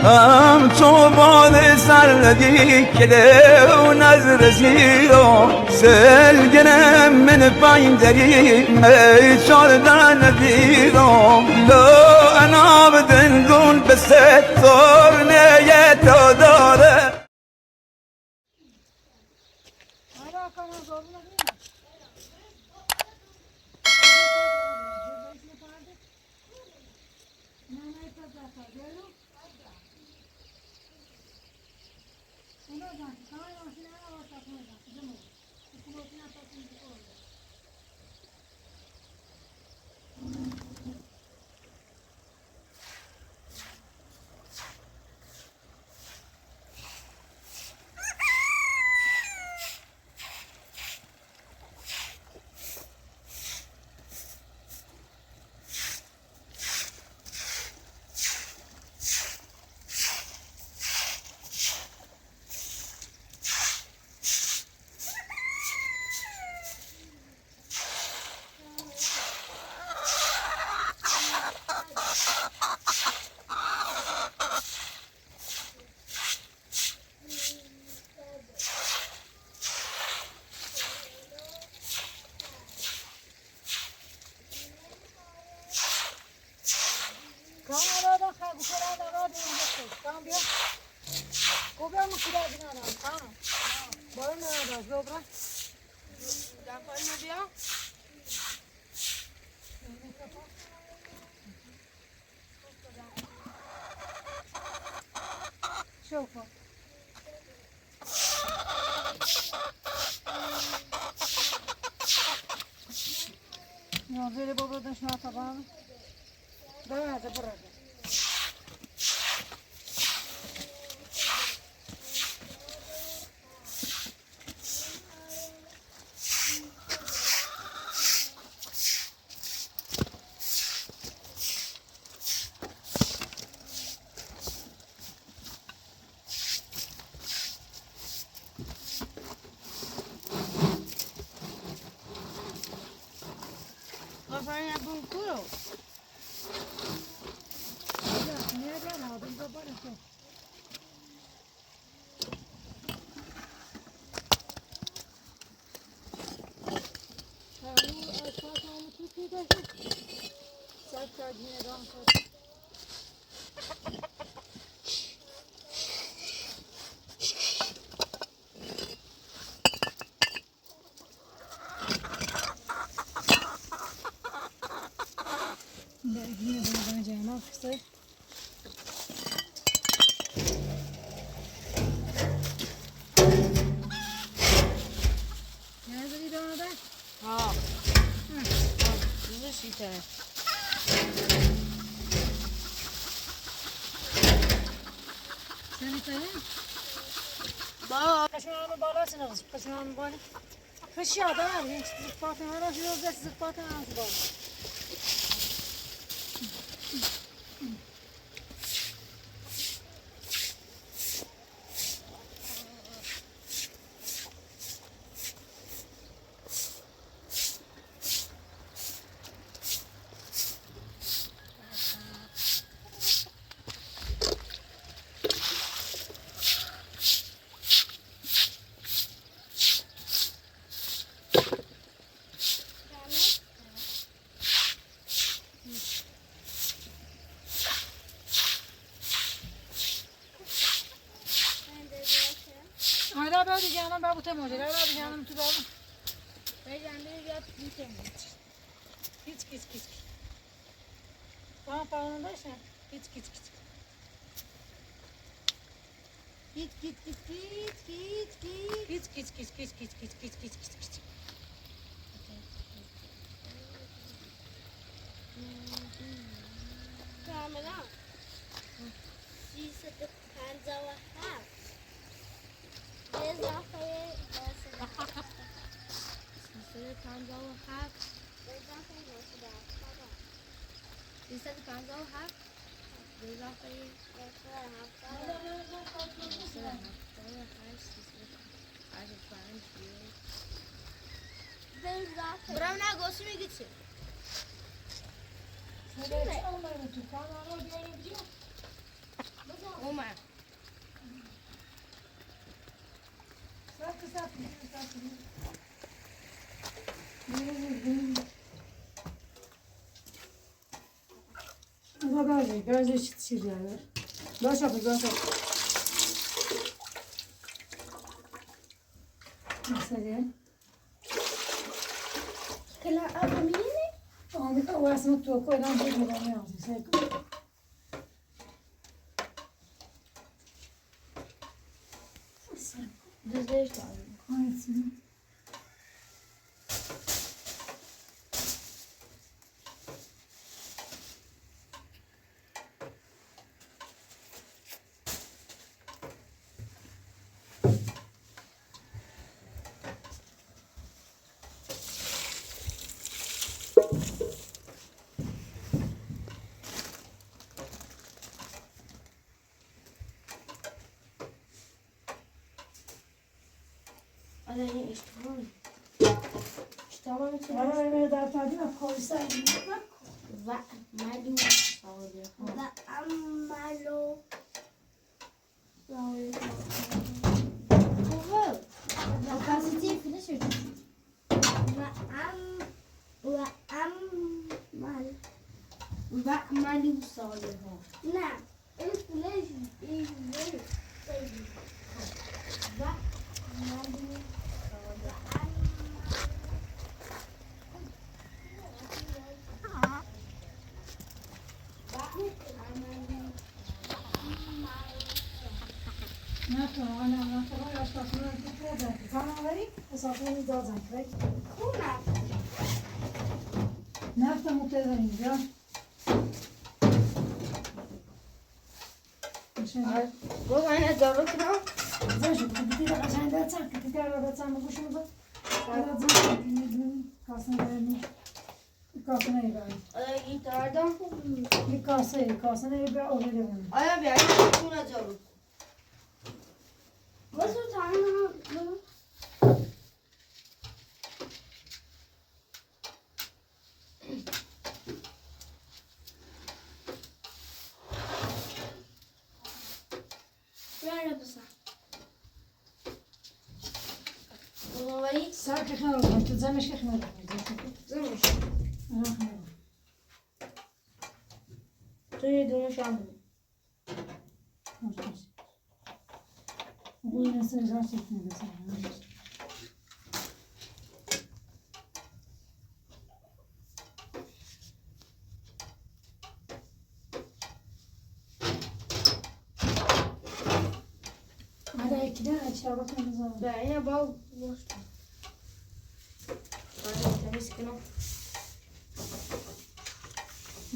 ام çobanı sardı kele nazır ziro Selgenem min payinderi ey çardan diro Lo ana bdendun besettor neye todore.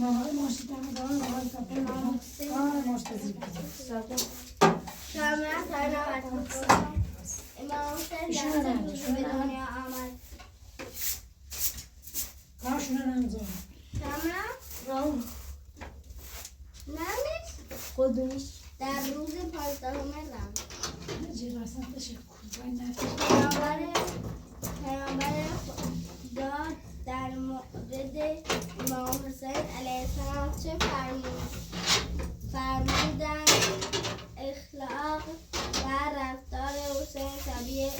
امام حسین در چه روزی به دنیا آمد؟ در روز 15 رمضان. پیامبر خدا در مورد امام حسین علیه السلام چه فرمودند؟ اخلاق و رفتار حسین شبیه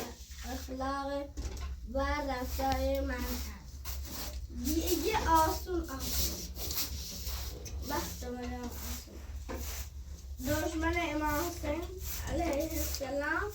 اخلاق و رفتار من است. دیگه آسون آسون بخت من آسون. دشمن امام حسین علیه السلام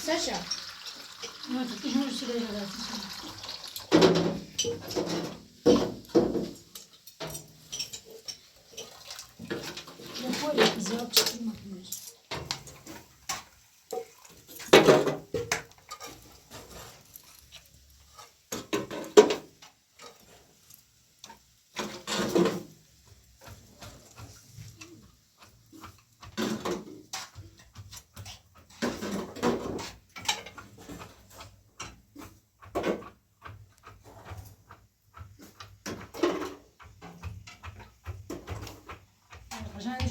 Sasha. No, to ty już się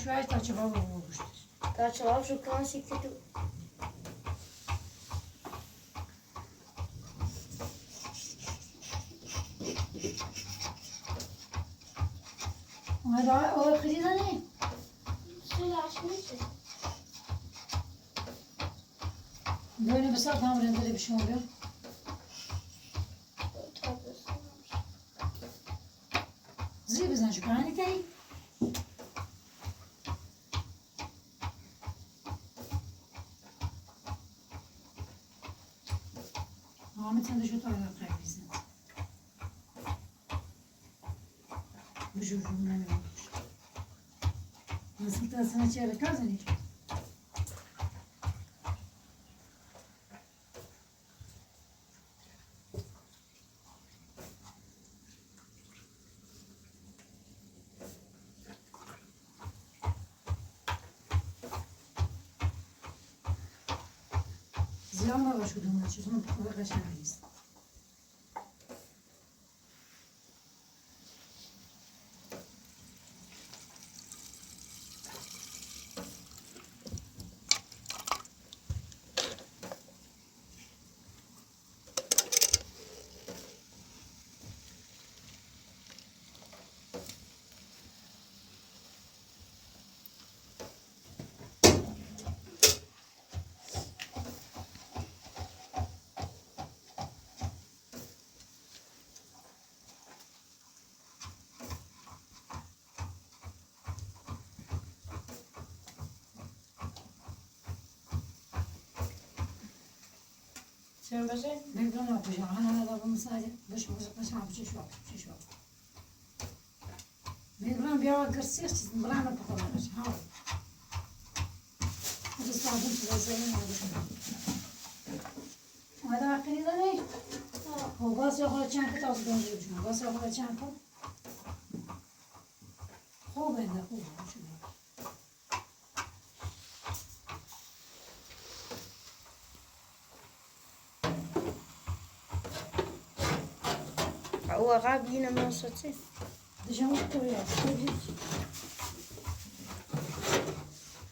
شوية تا شباب وبوشتش. تا شباب شو كان سكتو. وهذا هو خدينا Böyle bir saat tam rendeli bir şey oluyor. زي بزن شو كان تاني. عم تندش شو طالع قاعد بزن. بشوف من نسيت سنة شيء كازني. زیاد نباشه کدوم چیزون بخوره قشنگ نیست. Sen باشه؟ نمیدونم کجا انا هذا بمساجد باش باش عم بشي شو بشي شو میدونم بیا گرسیش چیز برام بخورم باش ها بس بعدين تزين هذا قليل لي هو باس ياخذ چند تا از دونجی بشون باس ياخذ چند تا خوب انده خوب شو هو غاب لينا من صوتي. Déjà koyuyor.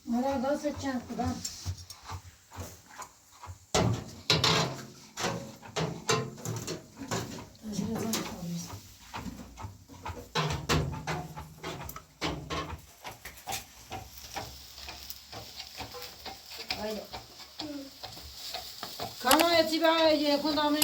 Valla dans edeceğim kudan. كانوا يتبع يكون عامل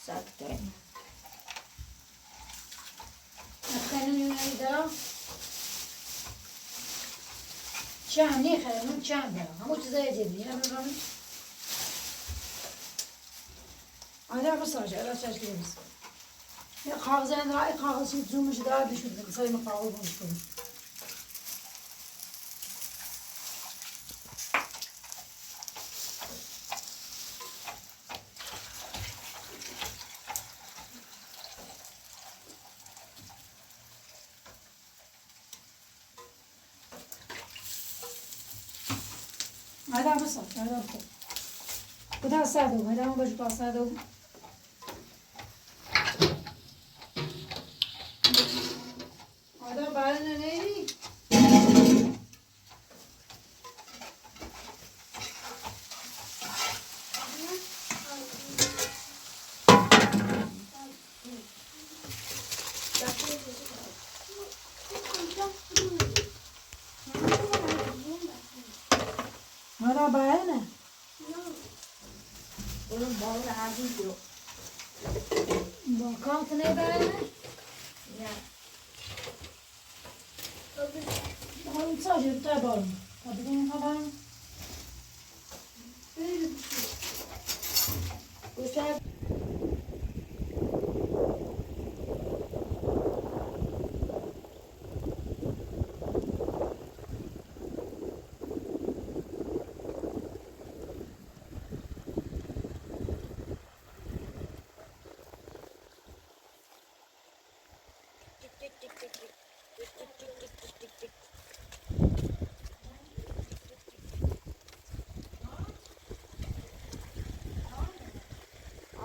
ساكتين. چند نیخه من چند دارم همون چیزای جدی نه بفهمی آره بس راجع لا تشكي بس يا کاغذ انا رأي کاغذ شي تزوم مش دار بشو صار مقاول مش هذا بس هذا بس وده ساده هذا ما بجي ساده. هذا بعدنا نيري هذا بعدنا Oğlum bağlı ağzım yok. كانت ne بعدنا Ya. هم تساجل تابعهم طب طبعا Göster.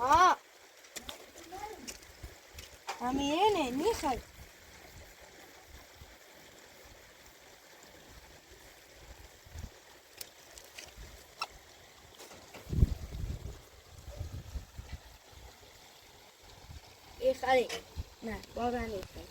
آه همینه میخوای خری نه واقعا نیخری.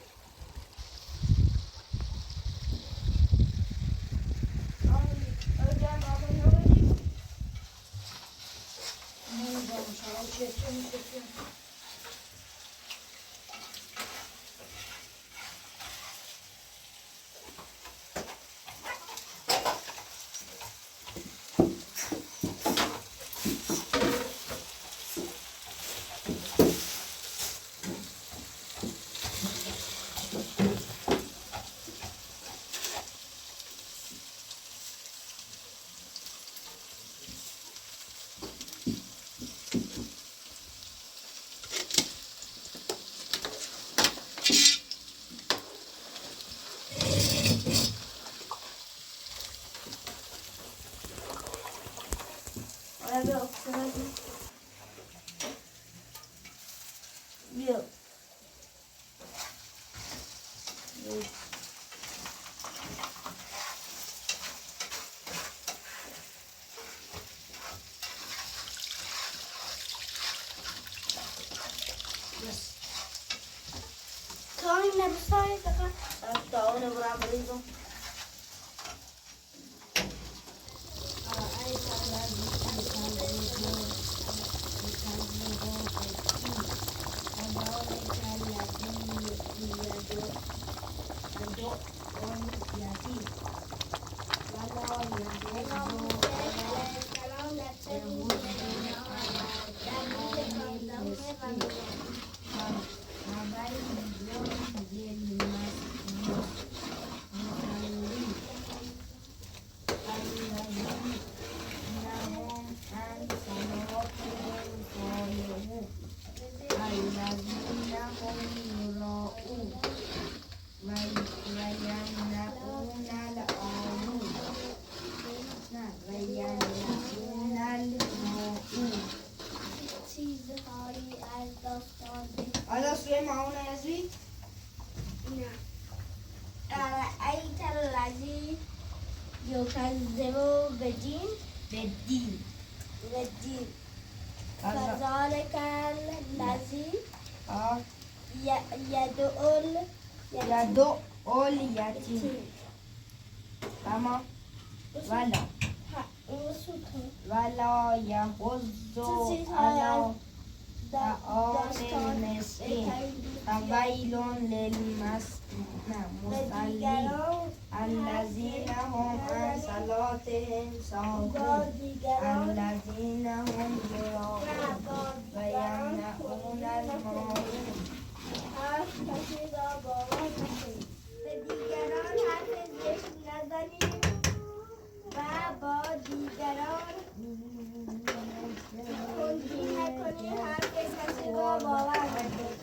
بیا. آیا سوی معاون یزید؟ نه. ارأیت الذی یکذب بالدین؟ بالدین. بالدین. فذلک الذی یدع الیتیم. تمام. ولا یحض علی طعام المسکین. فویل للمصلین الذین هم عن صلاتهم ساهون الذین هم یراءون و یمنعون الماعون. حرف کسی را باور نکنید. به دیگران حرف زشت نزنید و با دیگران تندی نکنید. حرف کسی را باور نکنید.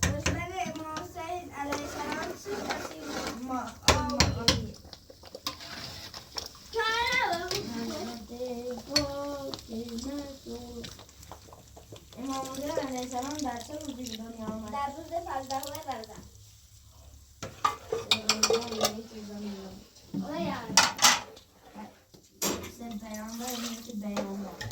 دشمن امام حسین علیه السلام چه کسی بود؟ معاویه. امام حسین علیه السلام در چه روزی به دنیا آمد؟ در روز 15 رجب.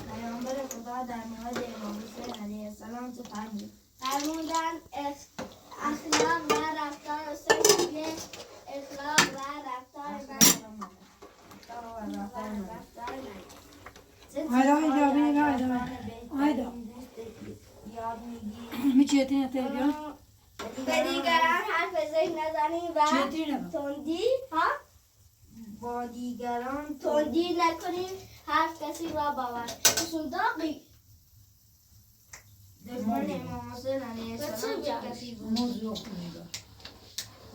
پیامبر خدا در مورد امام حسین علیه السلام چه فرمود؟ فرمودند اخلاق و رفتار حسین شبیه اخلاق و رفتار من. Hayda hayda hayda hayda. Mi çetine teliyor? به دیگران حرف زشت نزنیم و چetine bak. تندی ها با دیگران تندی نکنیم. حرف کسی را باور صندوقی. دشمن امام حسین علیه السلام چه کسی بود؟ Muz yok bunda.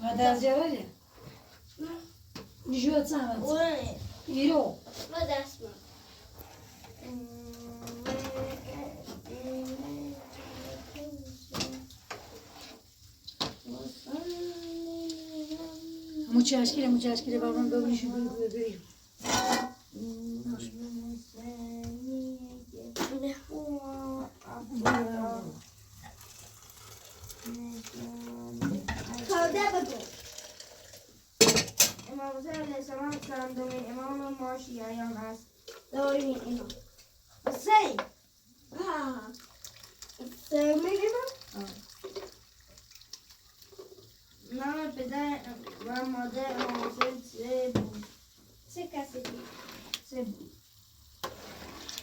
Hadi az var ya. Nişot sen. İro. و دست من. Muchaşkire muchaşkire babam babam şu büyük büyük. کاوده بگو. امام حسین علیه السلام چندمین امام ما شیعیان است؟ دومین امام. حسین. آه. سومین امام. نام پدر و مادر امام حسین چه بود؟ چه کسی بود؟ چه بود؟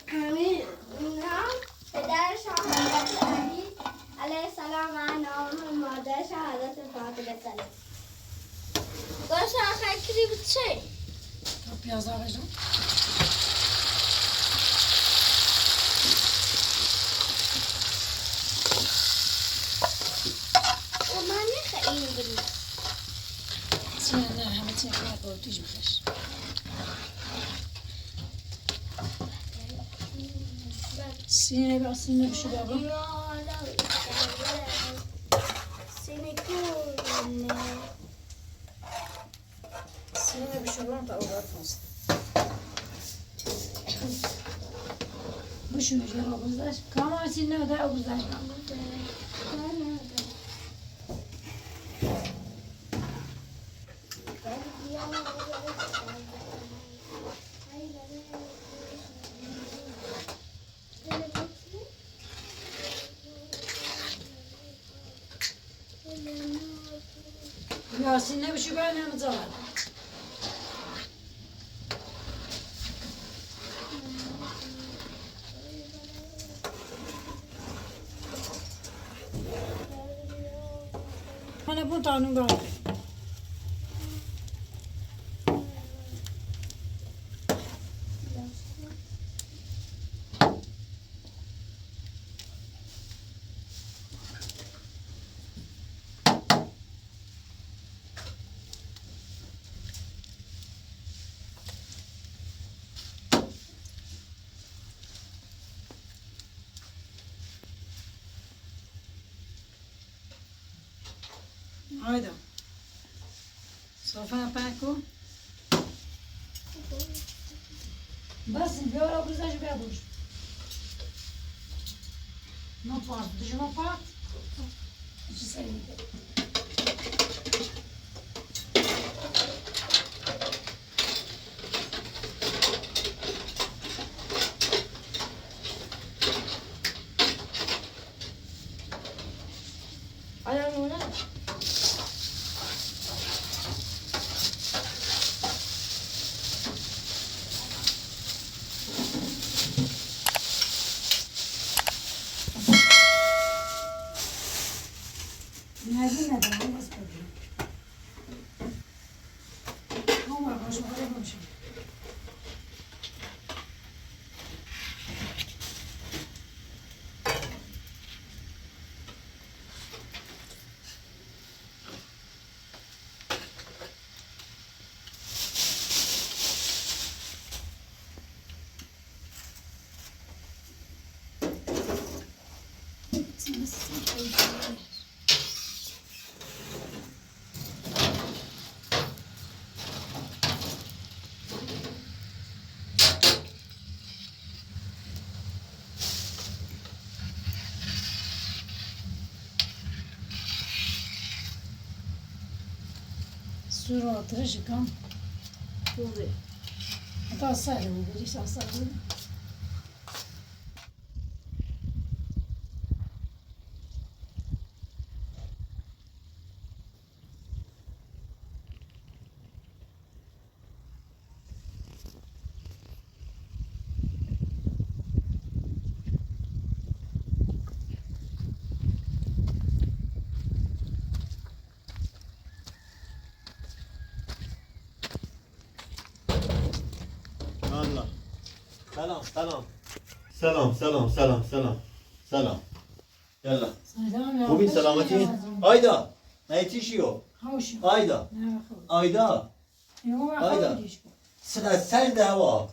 امیر نام پدرشان حضرت علی علیه السلام و نام مادرشان حضرت فاطمه سلام. باشه آخر کلی بود چه؟ Piyaz daha vereceğim. و من نخیلی بود. Sen ne hemen sen ne yapıyor tüj Sine bir aslında bir şey baba. Sine bir şey var da o atmasın. Bu şu şey obuzlar. Kama sine da obuzlar. Ya sine bir şey ben ne mi Bana bu tanım var. Haydi. Sofra pako. Basın bir ara bu bir buş. Não posso, deixa não pode. Deixa sair. آیا نه؟ Nerede nerede? Olmaz böyle. Ama başım aramamışım. Sura trajikam. خوبه. Hatta sadece bu bir aslında. الله. سلام سلام سلام سلام سلام سلام سلام. يلا. سلام خوبی سلامتی؟ آیدا نیتیشیو. آیدا. آیدا. آیدا. سرد هوا.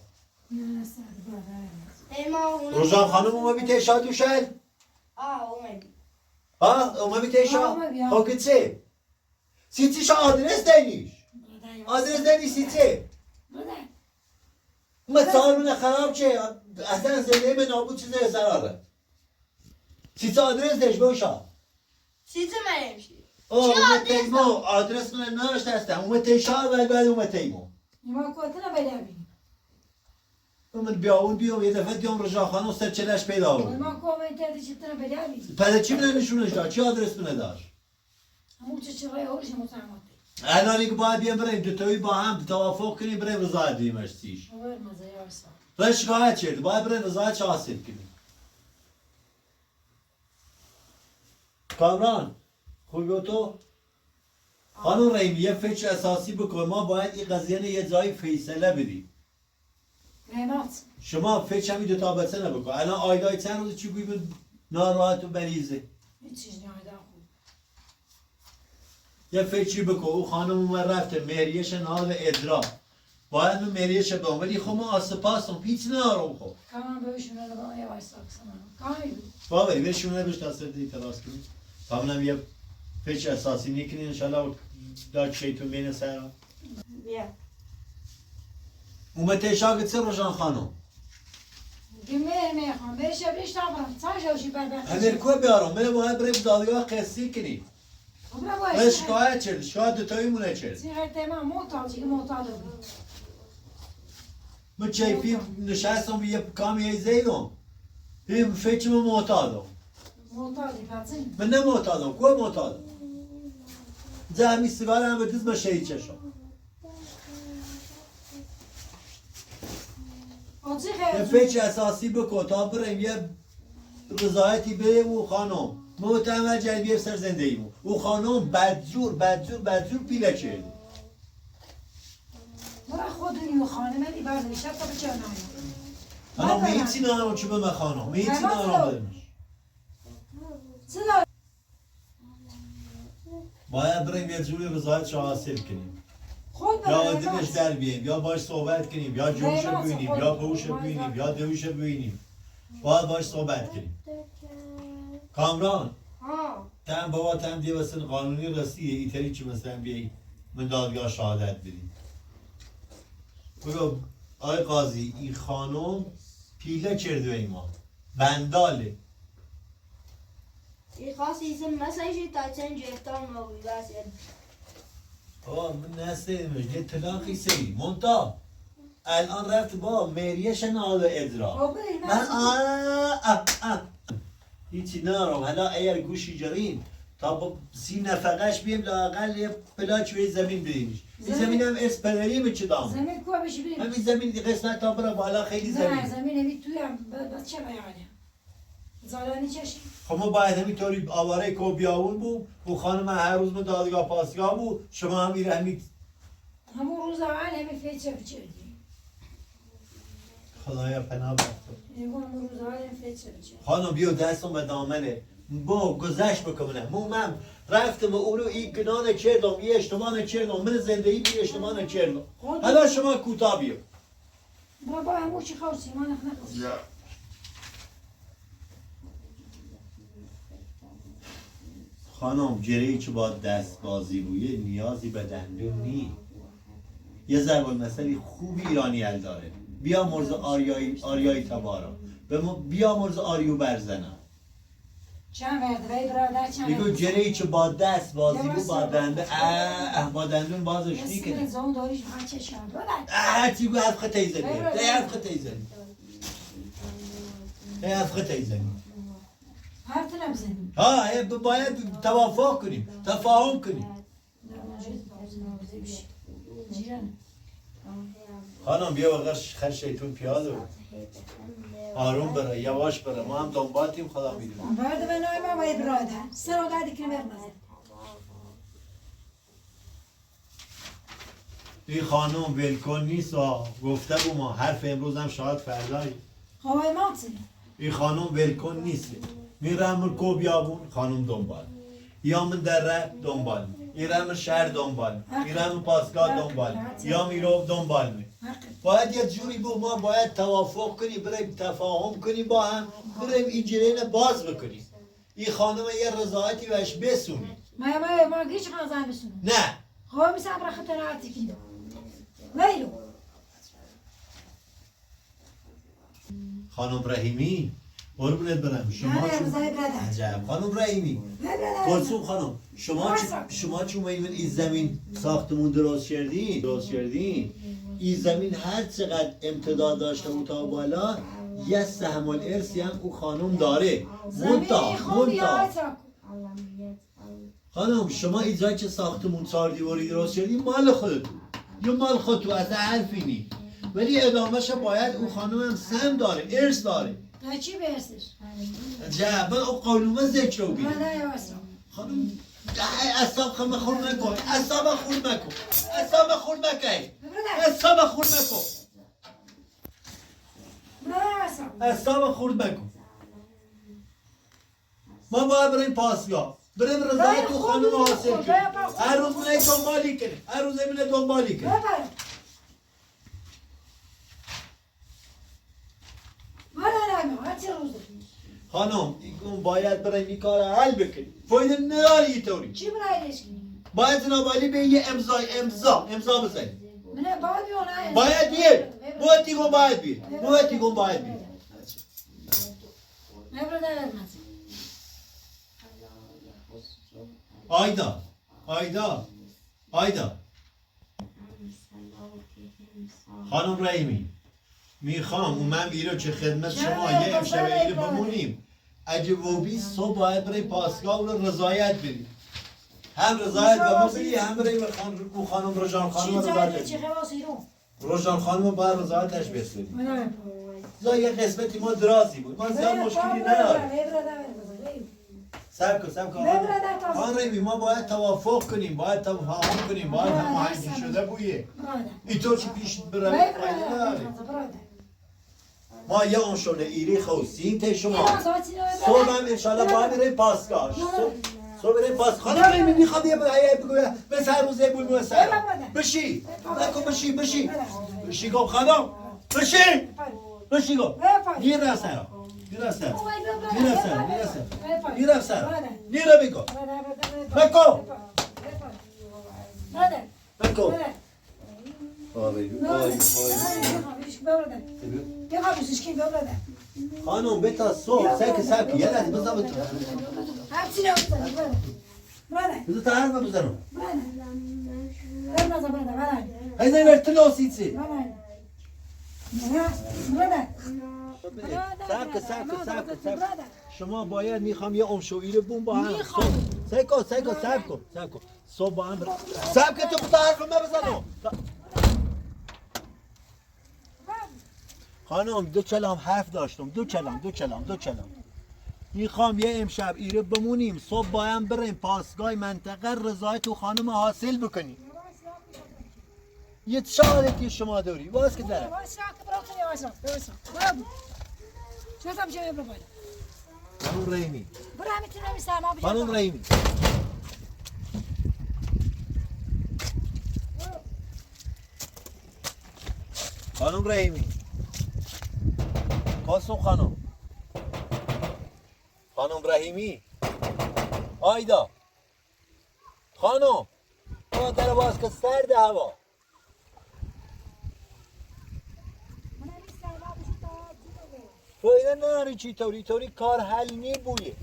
روزان خانم اومدی تشا دوشل؟ آه اومدی. ها اومدی تشا؟ اومدی. خب کتسه سیتیش آدرس دینیش. آدرس نمیسی چه؟ بله. ما سالونه خراب چه؟ اصلا زندگی من نابود چیزه سراره. سیتا آدرس دش بوشا. چیز من آه چی اومد آدرس تیمو آدرس من نداشت هستم اومد تیشا اول بعد اومد تیمو. ما کوتنا بلابی. من بیاون بیام یه دفعه دیام رجا خانم سر چلش پیدا بود. ما کومنت دي چتنا بلابی. پس چی من نشونش داد؟ چی آدرس من داشت؟ همون چه چرای هوش متعمد. الان که باید بیام بریم دوتایی با هم توافق کنیم بریم رضایت دیمش تیش. غير مزايا وسا. و شکایت کرد باید بریم رضایت حاصل کنیم. کامران خوبی تو؟ خانم رحیمی یه فکر اساسی بکن ما باید این قضیه رو یه جایی فیصله بدیم. رحمت. شما فکر همین دو تا بچه نبکن الان آیدای چند روز چی گویی بود ناراحت و مریضه. هیچ چیز نه خوب. یه فکری بکن او خانم اومد رفته مهریش نهاد ادرا باید من مهریش بدم ولی خب ما آسپاسم هیچ ندارم خب كمان بوشون انا بقى يا وسا كمان. بابا بهشون بهش دست اعتراض کنیم تا منم یه فکر اساسی نیکنی انشالله داد شیطون بین سرم بیا. اومد تشاک چه روشان خانم جميل ما يخون بيش بيش تعبر تصاجة وشي بعد همیر کو بیارم من باید بریم دادگاه قصی کنیم من شکایت چرد شاید دوتایی مونه چرد صغير تمام مو طالجي مو طالب. من چیفی نشستم یه کامی زیدم هم فکر من معتادم مو طالب فاتن. من نه معتادم کو معتادم زهمی سیگار هم به دست من شهید چشم یه فکر اساسی بکن تا بریم یه رضایتی به او خانم معتمد جلبیه سر زندگیمون او خانم بدجور بدجور بدجور پیله کرد. مرا خودونی و خانم دی بعد شب تا بچه نه. الان میچی ندارم چه به من خانم میچی ندارم بدمش. چرا؟ باید بریم یه جوری رضایت حاصل کنیم. خود یا دلش در بیایم یا باش صحبت کنیم یا جوش ببینیم یا بوش ببینیم یا دوش ببینیم. باید باش صحبت کنیم. کامران تم بابا تم دیگه مثلا قانونی رسیه ایتری چی مثلا بیای من دادگاه شهادت بدیم. بگو آقای قاضی این خانم پیله کرده به ما بنداله. این خاص ایزم مسیجی تا چند جهتان موجود است. آقا من نستیدمش یه طلاقی سری مونتا الان رفت با مهریه نهاد ادرا. من آه آه هیچی ندارم. حالا اگر گوشی جرین تا با 30 نفقش بیم لااقل یه پلاک به زمین بدیمش. این زمین هم اسم پدری چه دام. زمین کو بشه بریم. همین زمین قسمت تا بره بالا خیلی زمین. نه زمین همی توی هم بچه بیانه. زالانی چشی. خب ما باید همینطوری آواره کو بیاون بود و خانم هر روز من دادگاه پاسگاه بود شما هم میره همین همون روز اول همین فیچه بچردی. خدایا پناه بر تو. همون روز اول همین فیچه بچردی. خانم بیا دستم به دامنه با گذشت بکنم. من رفتم و او رو این گناه نکردم این اشتباه نکردم من زندگی بی اشتباه نکردم. حالا شما کوتاه بیا. بابا همون چی خواستی ما نخ خانم گره‌ای که با دست بازی بویه نیازی به دندون نی. یه ضرب المثلی خوب ایرانی ال داره. بیا مرز آریایی تبارا بیا مرز آریو برزنم. چند ورده وی برادر چند میگو گره‌ای که با دست بازی بود با دنده با دندون بازش نیکنه. زون داریش بچه شد. چی گو هفت خطی زنی. هفت خطی زنی. هفت خطی زنی. هفت نبزنی. ها باید توافق کنیم، تفاهم کنیم. خانم بیا وقت خر شیطون پیاده بود. آروم بره، یواش بره، ما هم دنبالتیم خدا میدونه. برده به نوع ما باید برادر. سر و درد کنه برمزه. این خانم ولکن نیست و گفته بود ما حرف امروز هم شاید فردایی. خب ما این خانم ولکن نیست. میرم کو بیابون خانم دنبال. یا من دره دنبال. میرم شهر دنبال. میرم پاسگاه دنبال. یا میرم دنبال می. باید یه جوری بود ما باید توافق کنیم، بریم تفاهم کنیم با هم، بریم این جریان باز بکنیم. این خانم یه رضایتی بهش بسونیم. ما ما ما گیش خان زن بسونیم. نه. خب میسم برای خاطر راحتی کنیم. ویلو. خانم رحیمی، قربونت برم. شما نه، چون رضای برادر. عجب. خانم رحیمی، کلثوم خانم، شما چون این زمین ساختمون درست کردین، این زمین هر چقدر امتداد داشته و تا بالا یه سهم الارثی هم او خانم داره. زمین خوبی منتها. آسا. خانم شما این جایی که ساختمون چهار دیواری درست کردین مال خودتون، یا مال خودتون اصلا حرفی نی، ولی ادامهش باید او خانم هم سهم داره، ارث داره. نه چی به ارثش؟ عجب، من او قانون ذکر رو بیدم. نه، نه، آسا. خانم، اعصاب خم خورد نکن، اعصاب خورد نکن، اعصاب خورد نکن، اعصاب خورد نکن. نه، آسا. اعصاب خورد نکن. ما باید بریم پاسگاه، بریم رضایت تو خانم حاصل کنیم. هر روز منه دنبالی کنیم، هر روز منه دنبالی کنیم. خانم، اون باید بریم این کار حل بکنیم. فایده نداره اینطوری. چی برای کنی؟ باید جناب عالی به یه امضا بزنی. من باید بیام، نه. باید بیه. باید دیگه باید بیه. باید دیگه باید بیه. نه برادر، نه. آیدا، آیدا، آیدا. خانم رحیمی، میخوام اون من بیرو چه خدمت شما یه امشب ایره بمونیم. اگه وبی صبح باید برای پاسگاه اون رو رضایت بدیم. هم رضایت به ما بدی، هم برای به او خانم رژان خانم چی رضایت جایی بدی. چه خواصی رو؟ رژان خانم باید رضایتش برسونیم. نه. زای یه قسمتی ما درازی بود. ما زیاد مشکلی نداریم. صبر کن، صبر کن. نه، نه، نه، خانم رحیمی، ما باید توافق کنیم، باید تفاهم کنیم، باید هماهنگی شده بویه. اینطور چی پیش بره فایده نداره. ما یه اونشونه ایری خوستیم ته شما. صبح هم انشالله باید بریم پاسگاه. صبح بریم پاسگاه. خانم رحیمی میخواد یه بگه، بگه، مثل هر روز یه بوی می‌وسه. بشی. نکن، بشی، بشی. بشی گفت خانم. بشی. بشی گفت. میره سرا. میره سرا. میره سرا. میره سرا. میره سرا. میره بگو. بگو. بگو. آره، آی، آی. خانم به تا صبح سک سک یه لحظه بذار بتو. بذار تا حرف بزنم. هی نه ورت لاسیچی. سک سک سک سک. شما باید میخوام یه امشویی رو بوم با هم. سک کن، سک کن، سک کن، سک کن. صبح با هم سک کن، تو تا حرف من بزنم. خانم دو کلام حرف داشتم، دو کلام، دو کلام، دو کلام. میخوام یه امشب ایره بمونیم، صبح بایم بریم پاسگاه منطقه رضایت تو خانم حاصل بکنیم. یه چه حالتی شما داری؟ باز که دارم. خانم رحیمی. خانم رحیمی. خانم رحیمی. قاسم خانم. خانم رحیمی. آیدا. خانم. آقا در باز که سرد هوا. فایده نداره چی طوری طوری کار حل نی بویه.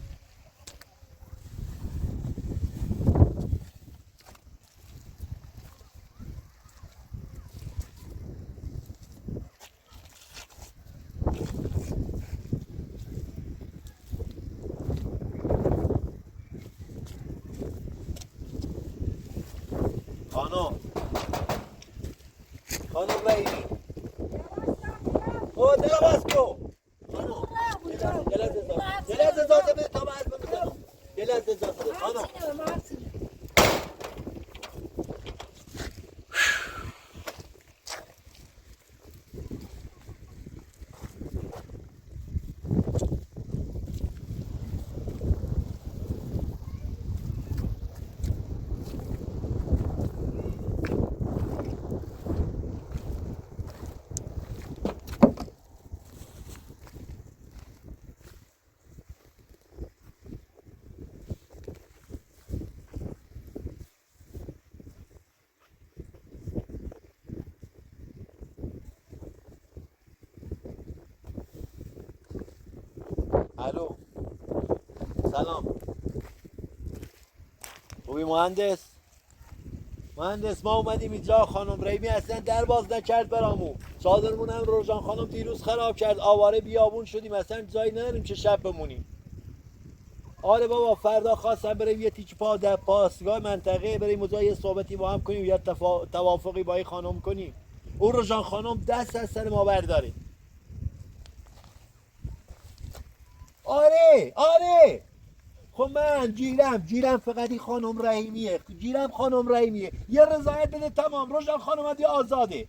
خانم. خانم رئیس. او در باز کن. خانم. یه لحظه اجازه. یه لحظه اجازه بده تا من حرف بزنم. یه لحظه اجازه بده. خانم. الو، سلام. خوبی مهندس؟ مهندس ما اومدیم اینجا، خانم رحیمی اصلا در باز نکرد برامون. چادرمون هم روژان خانم دیروز خراب کرد. آواره بیابون شدیم، اصلا جایی نداریم که شب بمونیم. آره بابا، فردا خواستم بریم یه تیک پا در پاسگاه منطقه، بریم اونجا یه صحبتی با هم کنیم، یا توافقی با این خانم کنیم. اون روژان خانم دست از سر ما برداره. آره آره، خب من گیرم فقط این خانم رحیمیه، گیرم خانم رحیمیه. یه رضایت بده تمام. روژان خانم دیگه آزاده.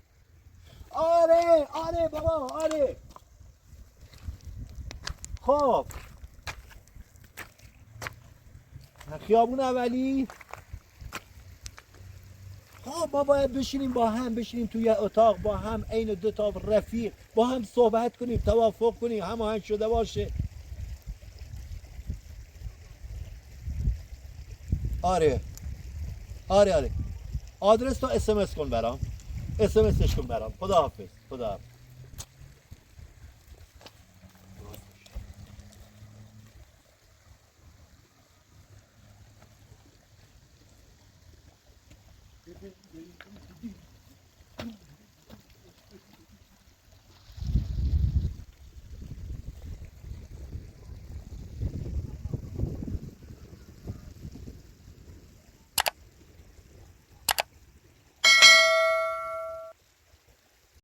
آره آره بابا آره. خب خیابون اولی. خب ما باید بشینیم با هم، بشینیم توی اتاق با هم، عین دو تا رفیق با هم صحبت کنیم، توافق کنیم، هماهنگ شده باشه. آره آره آره، آدرس تو اس کن برام، اس ام کن برام. خداحافظ، خداحافظ.